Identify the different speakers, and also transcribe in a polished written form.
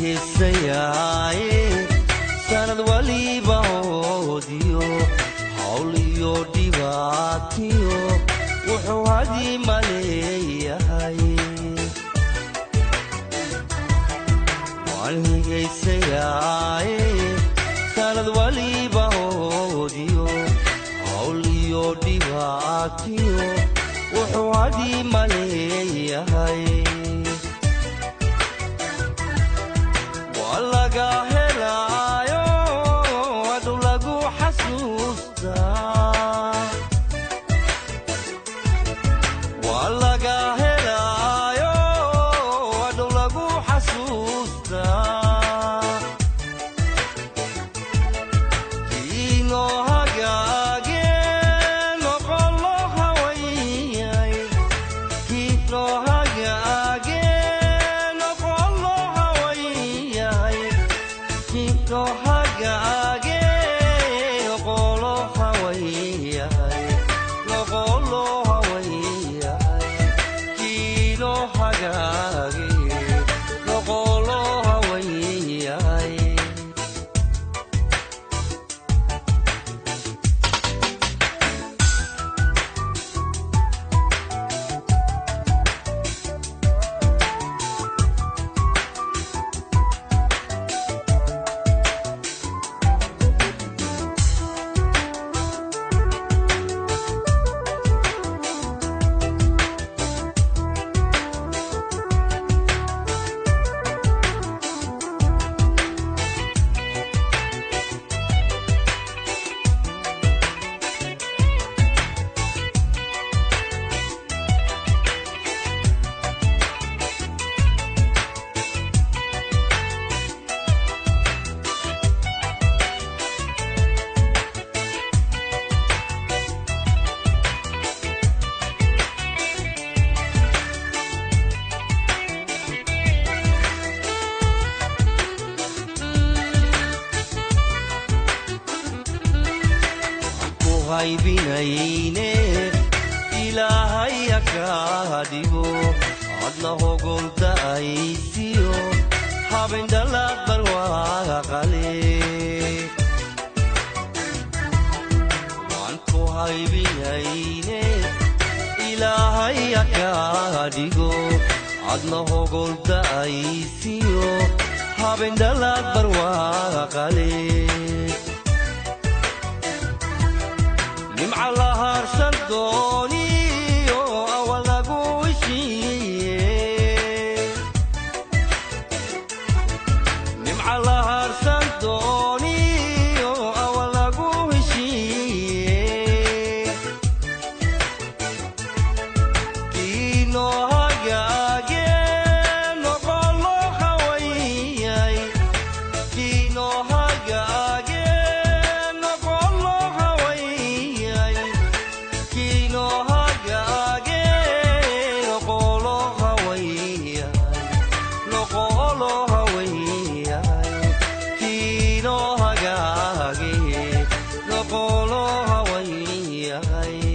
Speaker 1: Heesayaaye sanad waliba hoodiyo hawl iyo dhibaatiyo wuxuu hadi maleeyahay. Waan higaysayaaye sanad waliba hoodiyo hawl iyo dhibaatiyo wuxuu hadi maleeyahay. Laga helaayo adu lagu xasuustaa, waa laga helaayo adu lagu xasuustaa. Kiinoo hagaage noqolo hawayay, kiinoo hagaage noqolo hawayay, kiinoo hagaage noqolo hawayay, noqolo hawayay, kiinoo hagaage noqolo hawayay. Ku haybinayne Ilaahay kaa dhigo adna hogolda'aysiyo habendhalaad barwaaqale. Waan ku haybinayne Ilaahay kaa dhigo adna hogolda'aysiyo habendhalaad barwaaqale. Nimca la harsan dooniyo awal lagu heshiiye, nimca la harsan dooniyo awal lagu heshiiye. Kiinoo hagaage noqolo hawayay, kiinoo hagaage noqolo hawayay, kiinoo hagaage noqolo hawayay, noqolo hawayay, kiinoo hagaage noqolo hawayay.